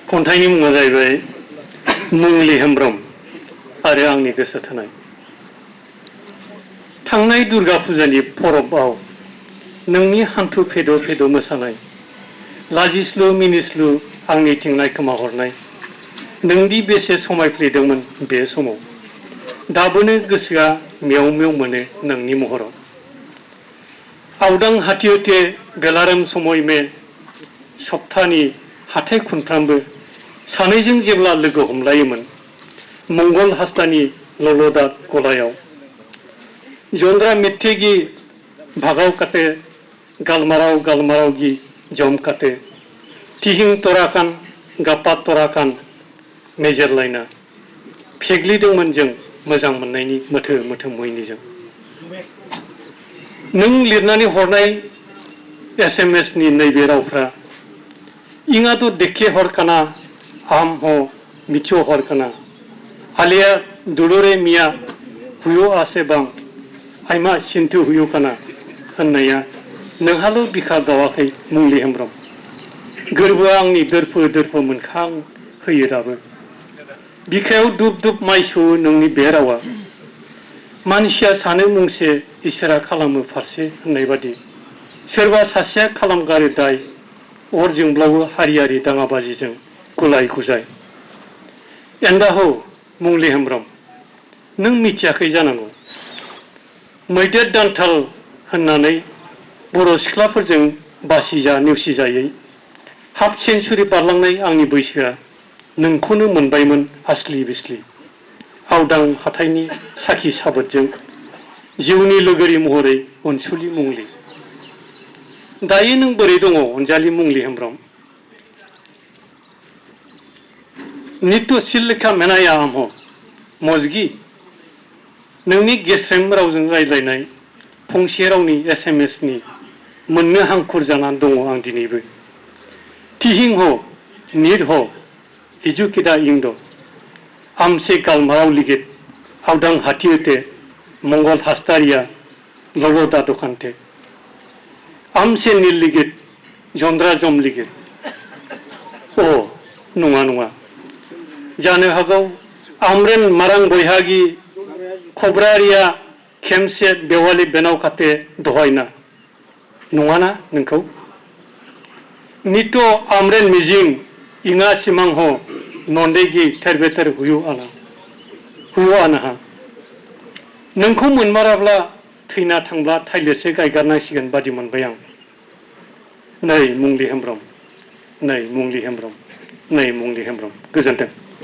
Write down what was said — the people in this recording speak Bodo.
खन्थाइनि मुङा जाहैबाय मुंलि हेम्ब्रम आरो आंनि गोसो थोनाय। थांनाय दुर्गा फुजानि परबआव नोंनि हान्थु फेद' फेद' मोसानाय, लाजिस्लु मिनिस्लु आंनिथिं नायखोमा हरनाय, नोंदि बेसे समायफ्लेदोंमोन बे समाव, दाबोनो गोसोआ मेव मेव मोनो नोंनि महराव। आवदां हाथियोते बेलारोम समय मे सप्तानि हाथाय खुनफ्रामबो सानैजों जेब्ला लोगो हमलायोमोन मंगल हास्तानि लल'दात गलायाव। जन्द्रा मिथ्येगी भागाव काते गालमाराव गालमारावगी जम काते तिहिं तराकान गापा तराकान मेजेरलायना फेग्लिदोंमोन जों मोजां मोननायनि मोथो मोथो मैनिजों। नों लिरनानै हरनाय SMS नि नैबे रावफ्रा इंआद' देखे हरकाना आम हो मिथियो हरकाना आलिया दुलुरे मिया हुयो आसे बां आइमा सिन्थु हुयो काना होननाया नोंहाल' बिखा गावाखै मुंलि हेम्ब्रम। गोरबोआ आंनि दोरफो दोरफो मोनखां होयो दाबो। बिखायाव दुब दुब माइ सौवो नोंनि बे रावा। मानसिया सानो मुंसे इसोरा खालामो फारसे होननाय बादि सोरबा सासेया खालामगारो दाय अर जोंब्लावो हारियारि दाङाबाजिजों गुलाय गुजाय। एन्डाहो मुंलि हेम्ब्रम, नों मिथियाखै जानांगौ मैदेर दान्थाल होननानै बर' सिख्लाफोरजों बासिजा नेवसिजायै हाफ सेन्सुरि बारलांनाय आंनि बैसोआ नोंखौनो मोनबायमोन आस्लि बिस्लि आवदां हाथायनि साखि साबोदजों जिउनि लोगोरि महरै अनसुलि मुंलि। दायो नों बोरै दङ अनजालि मुंलि हेम्ब्रम? नित्य सिल्लेखा मेनाया आमहो मजगी। नोंनि गेस्रेम रावजों रायज्लायनाय फंसे रावनि SMS नि मोननो हांखुर जानानै दङ आं दिनैबो। तिहिं हो निर हो हिजुकिदा इंद आमसे गालमाराव लिगित आवदां हाथियोते मंगल हास्तारिया लल'दा दखानते आमसे नील लिगित जन्द्रा जम लिगित। अ नङा नङा, जानो हागौ आमरेन मारां बैहागी खब्रारिया खेमसे बेवालि बेनाव खाते दहायना नङाना नोंखौ? नित आमरेन मिजिं इंगा सिमां हो नन्देगी थेरबेथेर हुयो आनाहा। नोंखौ मोनमाराब्ला थैना थांब्ला थाइलिरसो गायगारनांसिगोन बादि मोनबाय आं। नै मुंलि हेम्ब्रम, नै मुंलि हेम्ब्रम, नै मुंलि हेम्ब्रम। गोजोन्थों।